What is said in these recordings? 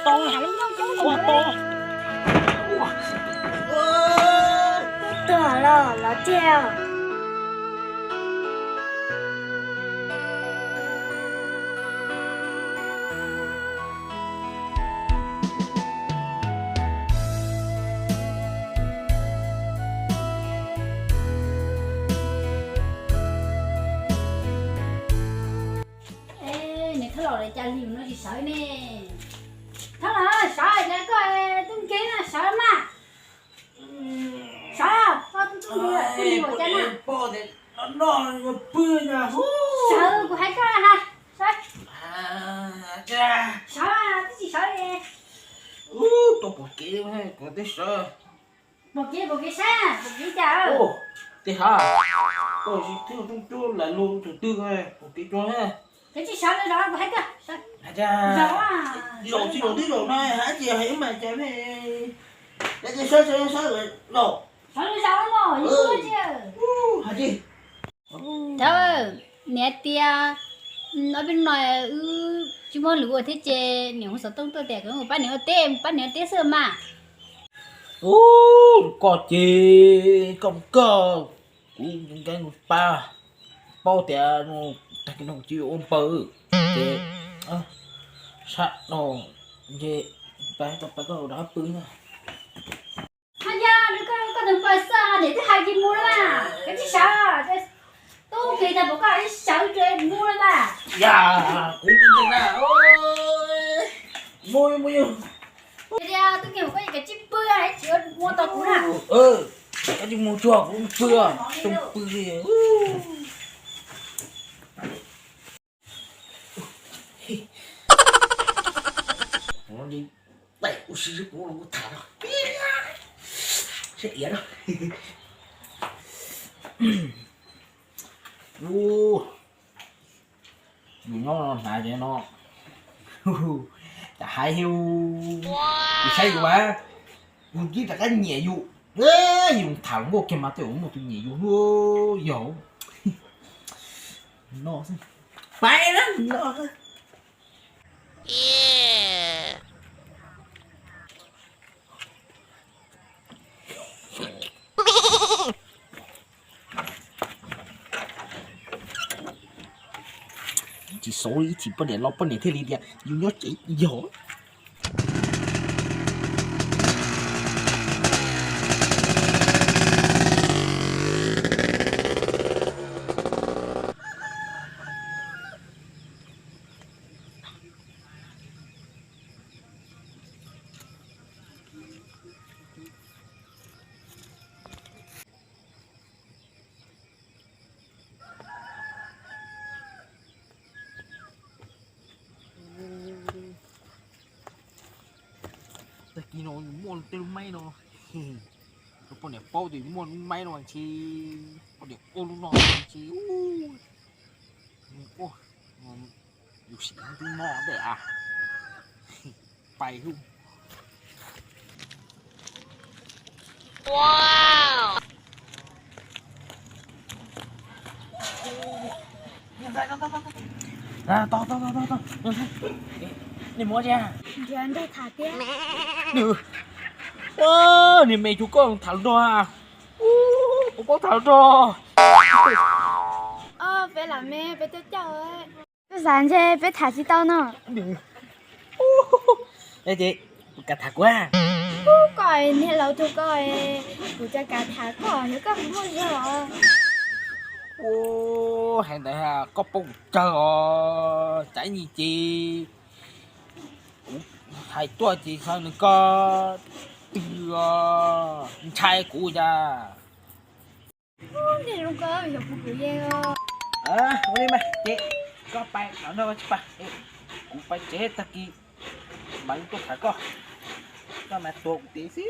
Tau, ua tau. Tuag los los tiag. Niam thab laus, cas li no tsis sawv ne? Thab laus, sawv, cas koj tub nkeeg na, sawv mas. Sawv, koj tub tub nkeeg, tub nkeeg ua cas na? Sawv, kuv hais koj ha, sawv. Sawv, twb tsis sawv li. Pom kev, pom kev, pom kev saib, pom kev cas. Tej ha, koj tsis twb rooj cuab lam lug tus twg, pom kev tso na. Kev tsis sawv los zaum, kuv hais koj. Zaum, zaum tsis zaum twb zaum na, hais tias hais mas cas ne. Sawv, sawv, sawv, zaum. Sawv los zaum los, hais tias. Thawj, niam tias ob peb no wb tsis muaj lus ua thiab ces niam hu xov tooj tuaj tias kom mus pab niam ua teb, mus pab niam ua teb xwb mas. Ub, koj ces koj mus koj, kuv nkees kuv pab, paub tias tag kis no kuv tsis yuav ua npaws ces sab no nce pab tau pab koj dab pw na. Haj yog koj tus npaws xwb, niam twb hais tsis mus na, koj tsis sawv, tub nkeeg tias pom koj sawv ces mus na. Yog, kuv mus na, mus mus. Tias tub nkeeg pom koj ces kav tsij pw, tsis muaj tau kuv na. Kav tsij mus tsuag, kuv pw, tsis pw li. Ua si kuv tham no, seb iav no. Yus nyob no hnav ces no, cas hais yus, yus saib yus mas, yus twb rov qab nyiam yus, yus tham nkauj kiag mas tej zaum muaj tus nyiam yus, yog no xwb. Pais na no. Tsis xav ib txhis poj niam los poj niam thiaj li tias yus nyob tsev yog. Tag kis no yus muaj tej lub maib no, poj niam paub tias muaj lub maib no ntshe poj niam ua lub no ntshe, yus sim twb mob dej a, pais lub. Nej muab tsi? Niag me chus koj tham nrog. Kuv paub tham nrog. Peb lam me, peb tuaj caug. Koj xav ntshe peb tham tsis tau no. Ces kav tham kuv. Koj niag laus tug koj, kuv cov kav tham koj yog koj mus muaj zog. Hais ntawd koj paub kuv tsawg os, tsam ib ntsis ces kuv hais tuaj ces xav nws koj twg ntshai kuv cas. Ua li mas ces koj pais tom no tsis pais, kuv pais tsev, tag kis mam li tuaj tham koj, koj mas tuag kuv tiv xwb.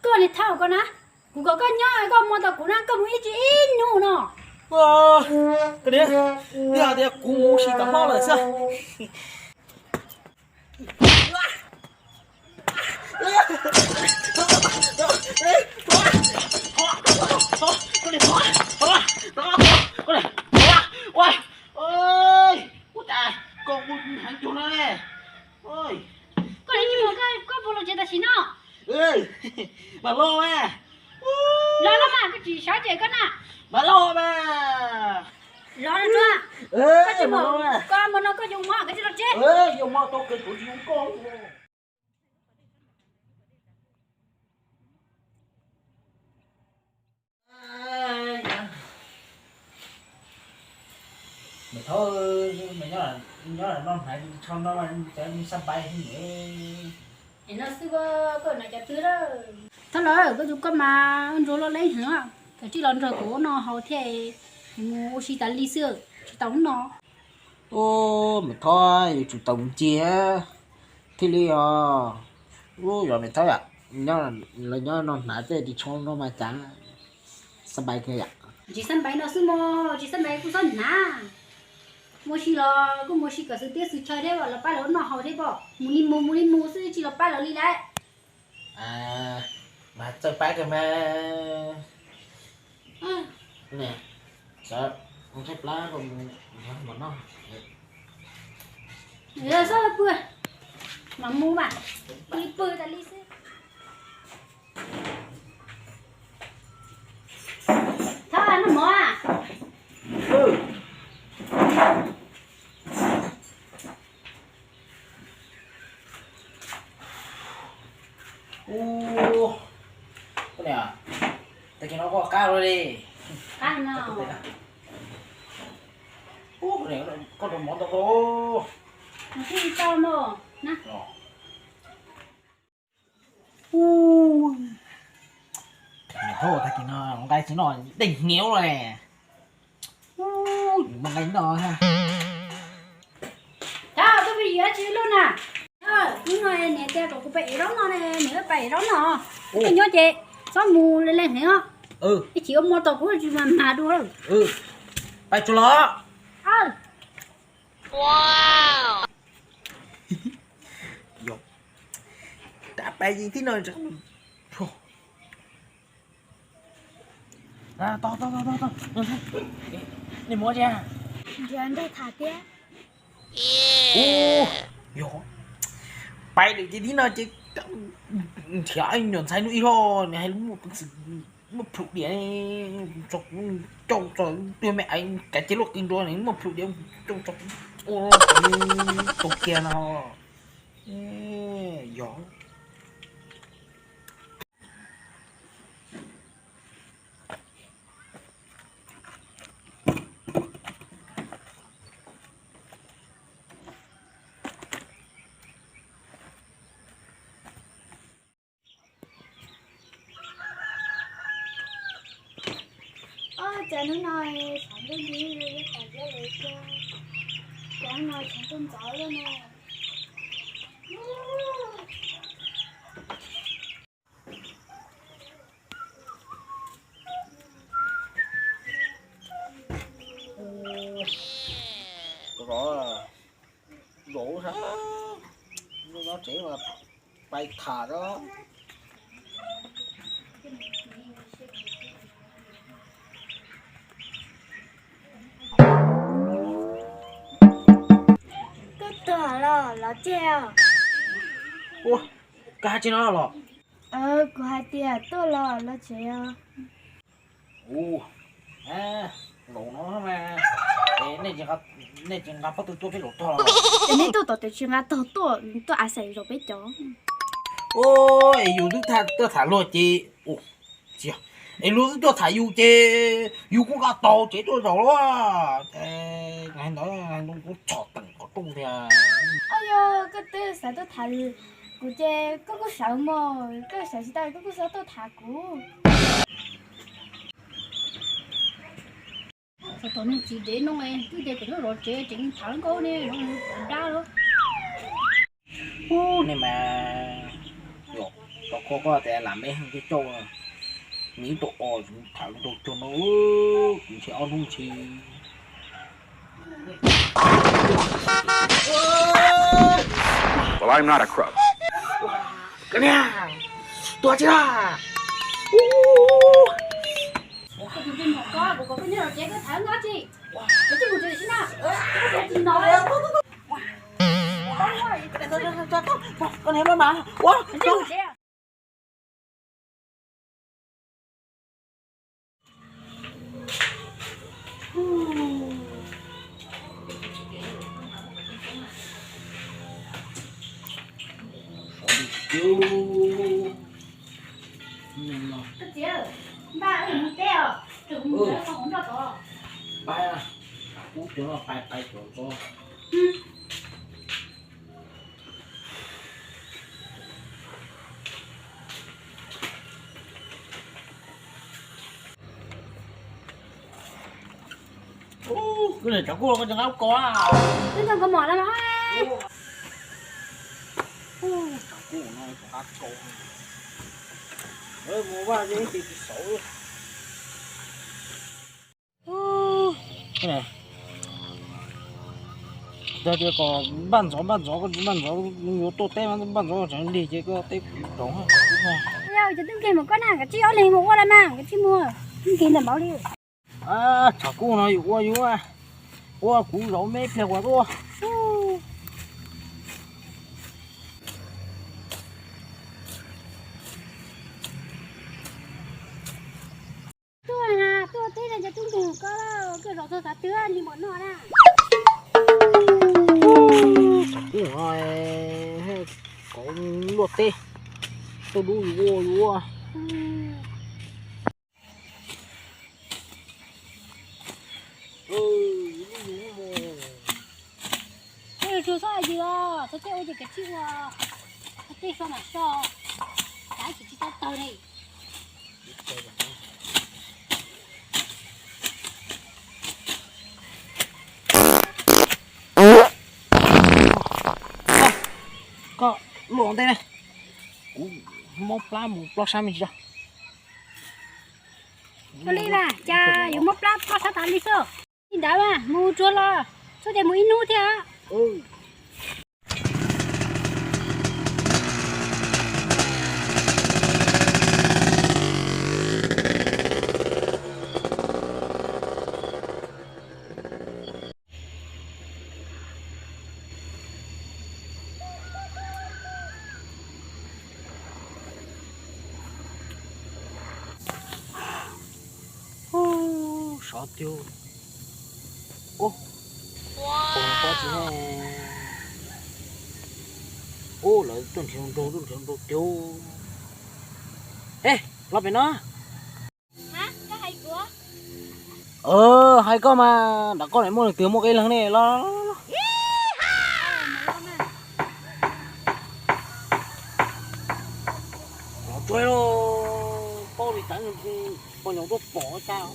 Koj niag thab koj na, kuv kom koj nyob koj mus tau kuv na, koj mus ib tsam ib hnub no. Yog tias kuv mus ua si tom no lawm xwb. Ua cas koj ua heev cuag no ne? Koj li, koj puas los tsev tam sim no? Mam los mas. Los los mas, koj tsis sawv ces koj na. Mam los mas. Los rau, koj tsis mus, koj mus no koj yuav mob koj tsis los tsev. Yuav mob tau kawg, kuv tsis yuav koj. Maiv Thoj, nyob noj hnav tsho no, npaj heev. Es no xwb, koj na cov twg lawm? Thoj lawm, koj tus koj mas ntsuag loj leeb heev, koj cia li los nrog kuv ua noj haus thiab, mus ua si tas li xwb, tsis tau hnub no. Ub, Maiv Thoj, yuav tsum tau mus ntsia thiaj li os. Ub, yog Maiv Thoj, lawv nyob noj hnav tej ris tsho no mas cas xab npais thiab yom. Tsis xab npais no xwb mog, tsis xab npais kuj txhob hnav. Mus si los kuj mus si kom xwm teb xwm chaw thiab, los pab lawv ua noj haus thiab pob. Mus li mus, mus li mus xwb, tsis los pab lawv li lawm. Mas txawj pab kawg mas. Sawv, mus tshaib plab, mus noj. Xob pw, mam mus mas, li pw tas li xwb. Thov noj mov. Ub, koj niam, tag kis no koj qab lawm li. Qab no. Ub, koj niam, koj rau mov tau koj. Ub, niam, tag kis no nqaij tsis noj deej hniav lawm. Ub, nqaij noj. Thaum twg peb yuav tsis lub na. Hnub no niam tias kom kuv pab ev zaub no ne, niam pab ev zaub no. Koj nyob ces txhob mus leej leej heev os. Ib chim ua muag tau kuv tsis mas mas dua. Pab tsuas los. Yog, rab pab yeej tib no. Tau, tau, tau, tau. Nej mus ua cas? Nrhiav nqaij tham thiab. Ub, yog, pab lawm ces tib no ces nrhiav nyuam ntxhais hnub ib hlo nws hais lus muaj peev xwm, muaj plhus diam, tso kuv coj tso tuag me aiv kav cia luaj qi nrua nws muaj plhus diam, coj tso kuv ua tau kiag no. Yog. Ob, cas hnub no sov ntuj nti zoo li tas tiab lawm tiag. Cas hnub no sov ntuj ntxov luaj na. Ub, zaum sab nyob tsev mas pais tham os. Koj tuaj los los tsev os. Ua, koj hais tsis no los? Kuv hais tias tuaj los los tsev os. Ub, zaum no mas, nej tsis nqa pob tw tuaj peb zaum tog los? Ces nej tuaj tom tej tsis nqa tog tuaj, tuaj a xaim zaum peb cov. Ub, es yus twb tuaj tham luag ces, tsis yog, es luag twb tuaj tham yus ces yus kuj nqa tog tsev tuaj zaum los. Ntawd kuv tshov teem qhov rooj tiag. Au, yog koj twb xav tuaj tham kuv ces koj kuj sawv mog, koj sawv tsis tau koj kuj xav tuaj tham kuv. Txog tom niag txiv dev no twb tias kom nyob zov tsev tseem tham nkauj ne, dab lawm. Ub, nej mas, yog, tau koj tias lam me heej coj coj, nws ib tug os tham rau cuag no, kuv ntshe ob hnub ntshe Well, I'm not a crook. Koj niag, tua tsis tau. Koj niag maj mam ua. Koj txiv, npaj mus teb os, tseem mus nrog tod. Pais, kuv cov no pais, pais cov ko. Kuv niam cov kuj koj cov qab ko. Twb nrog koj mom no mas. Cov kuj no cov qab ko. Mus vaj yeej tsis xauv. Tag tias kom npaj ntxov npaj ntxov, koj tsis npaj ntxov yuav tuaj teb mas npaj ntxov tseem lig ces koj teb kuv rau. Yog cov tub nkeeg mas koj na, kav tsij ob leeg mus ua los mas kav tsij mus, tub nkeeg ntawm npaum li. Tshav kub no yus ua yus ua kuv zaum me pliag kuv tuaj. Tuaj, tuaj teb no cov tub nkeeg koj, koj zaum txog tav twg li npaum no na. Tshav kub no, kauv luaj teb, tuaj dub yus ua yus ua. Tsuag txhob yws os, txhob tej ua ces kav tsij ua, txhob tej so mam so, kav tsis tsis tau tawg li. Koj luaj ua ntej na, kuv mob plab mus plob sab me ntsis tso. Ua li na, cas yuav mob plab plob sab tas li xwb. Li ntawd mas mus tsuag los, txhob ces mus ib hnub thiab. Sov tiag. Ub, ub, lawv tuaj nrhiav nraug, tuaj nrhiav nraug tiag. Ej, los pem no. Hais koj mas, nram koj muaj leej twg muaj qe leeg ne, los los los. Los tsuag los, paub li teev poj nyob tuaj pom cas.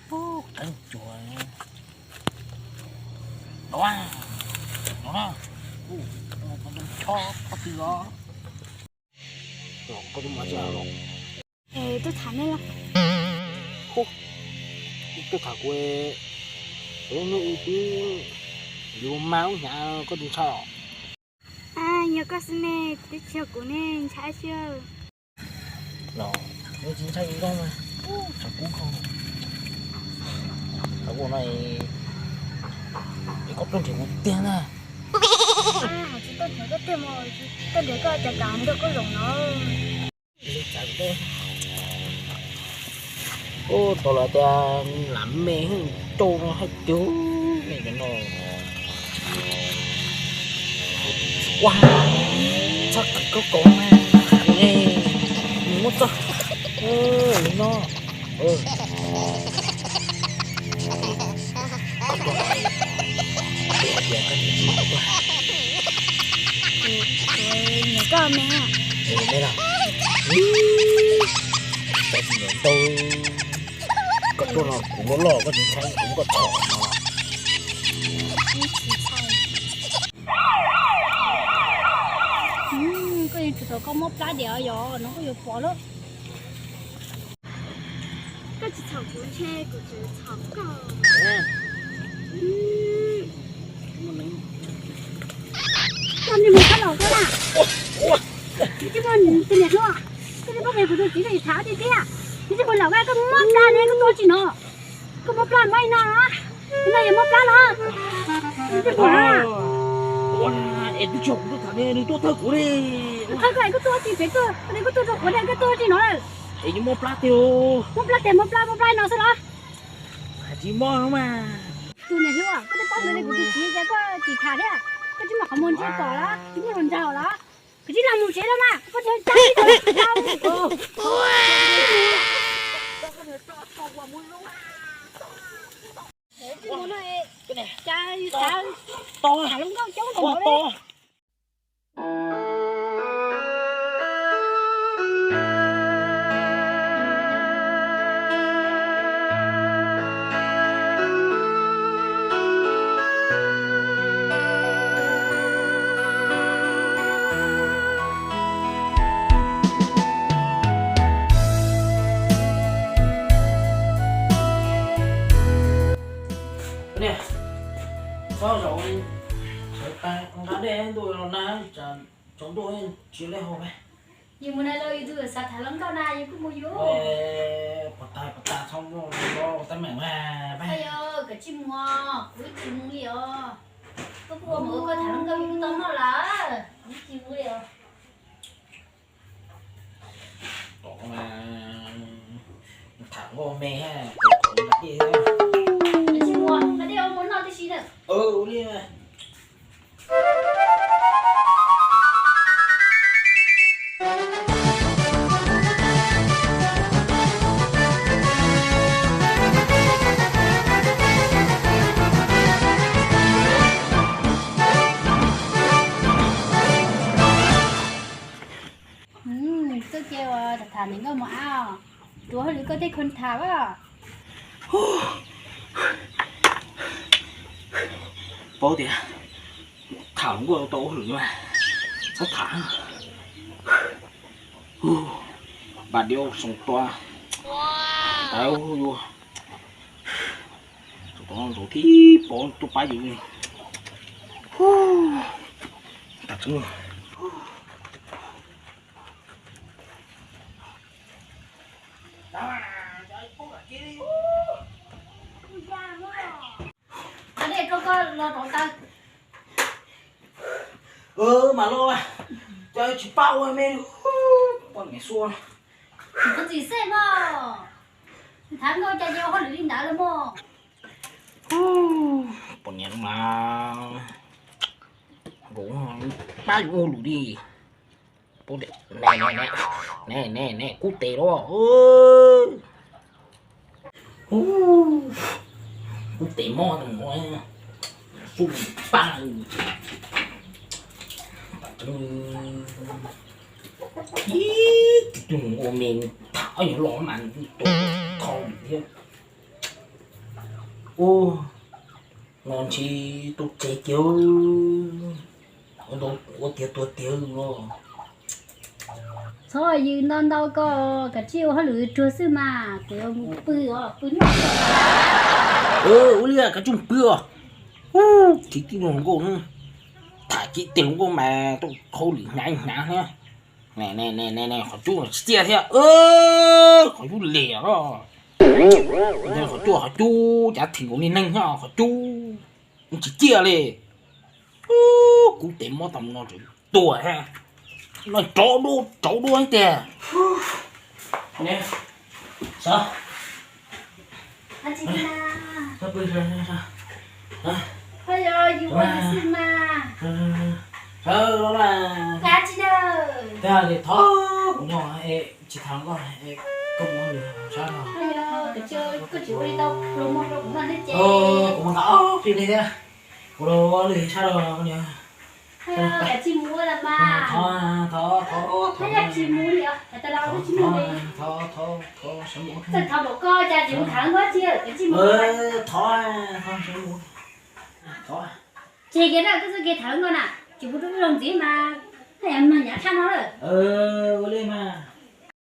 Teev cuag no, no na, chob pob tw os. Koj tus mas tsis los. Tuaj tham nej los. Tuaj tham kuv, kuv hnub ib twb yuav mas ub hnyav koj tus ntshai os. Yog koj xwb ne, twb tsis yog kuv ne, ntshai xwb. Los, tsis ntshai zoo mas, tshav kub kho. Tshav kub no es koj tuaj nrhiav kuv tiag na. Tsis tuaj nrhiav koj tiag mas, tuaj nrhiav koj cas kam nrog koj zaum no. Ub, tau lawv tias lam me cauj no hais tiag, me cov no. Ua, txhob kawm koj kaus mas, ne, nws muab txog, li no. Koj tuaj, koj tuaj, koj tuaj. Koj me, me los, koj tsis ntau, koj tuaj no kuv loj loj koj tsis ntshai kuv muab koj txhom no. Koj yeej tsis tau koj mob plab diam yog no koj yuav pom lawm. Koj tsis txhom kuv ntshe kuv tseem txhom koj. Koj niag mus koj los koj na. Koj tsis muaj tus niam hluas, koj tsis muaj kuv tus txiv li tham tiag tiag. Koj tsis muaj los koj muab plab ne koj tuaj tsis no. Koj muab plab muab ib no los, ib no yog muab plab los. Koj tsis muaj. Es twb tsis yog kuv tuaj tham ne, nws tuaj thawj kuv li. Thawj koj es koj tuaj tsis pem tuaj, koj tuaj rau kuv ne koj tuaj tsis no lawm. Es yuav muab plab tiag. Muab plab tiag muab plab muab plab ib no xwb los. Tsis muaj mas. Tus niam hluas, koj twb paub tus li kuv tus txiv ces koj tsis tham thiab. Koj tsis muaj qhov muag ntsib pom los, tsis muaj hluas nraug los. Koj tsis los mus tsev los mas, koj tsis tau. Tsis mus no, cas tham hluas nkauj coob rau no li. Niam, txhob zaum, sawv tas nqa dej ntuj los na, tsaus ntuj tsis lej haus li. Yus mus na los yus tus xav tham hluas nkauj na yus kuj mus yus. Pov tas pov tas txhob muaj los teeb meem mas. Yog koj tsis mus, kuv tsis mus li os. Koj kuj ua mus koj tham hluas nkauj yus kuj tau noj lawm, kuv tsis mus li os. Tom mas tham nkauj me, nqa dej, nqa dej ua mus noj tib si na. Ua li. Txoj kev uas tham niam nkauj mos ab, tus hauj lwm koj tej kho tham as. Paub tias tham nkauj tau hauj lwm mas txhob tham. Npaj diav xoo tua, ntawd yuav xoo tua no ntsaum thib pov tuaj pab yus li. Tam tseeb. Mas los mas, cas tsis pab ua me li, poj niam xua. Koj txiv xej mog, tham nkauj cas yuav hauj lwm li ntawd los mog. Poj niam mas, nkaus pab yus ua lus li. Ne ne ne, kub tes los, kub tes mob tus no, xub pab. Ib tus ua me tham yuav los mas tus kho thiab. Ua, no ntshe tus tsev kiag, ua tiag tuag tiag los. Txhob yws ntau ntau ko, kav tsij ua hauj lwm ruag xwb mas, kuv yuav mus pw os, pw noj. Ua li kav tsij mus pw os. Ub, thib tib hluas nkauj, tham kiag tej hluas nkauj mas tau hauj lwm hnyav hnyav thiab. Ne ne ne ne, qhov cub tsis txiaj thiab, qhov cub liam los. Qhov cub, qhov cub cav thim nkaus niag neeg thiab qhov cub, tsis txiaj li. Kub tes mob tau no tseem tuag thiab. No rauv dua rauv dua tiag. Sawv, sawv, sawv, sawv. Thov kuv nyob es tsis tham koj, koj mus ua lwm sab no. Kuv mus tham ob peb li thiab, kuv los ua lwm sab no. Thov, thov, thov, thov, thov, thov, sawv mus. Thov, thov, sawv mus. Ces kiag na, koj txoj kev tham nkauj na, ces kuv rau wb los ntxiv mas, mas nyav tshaj no lawm. Ua li mas.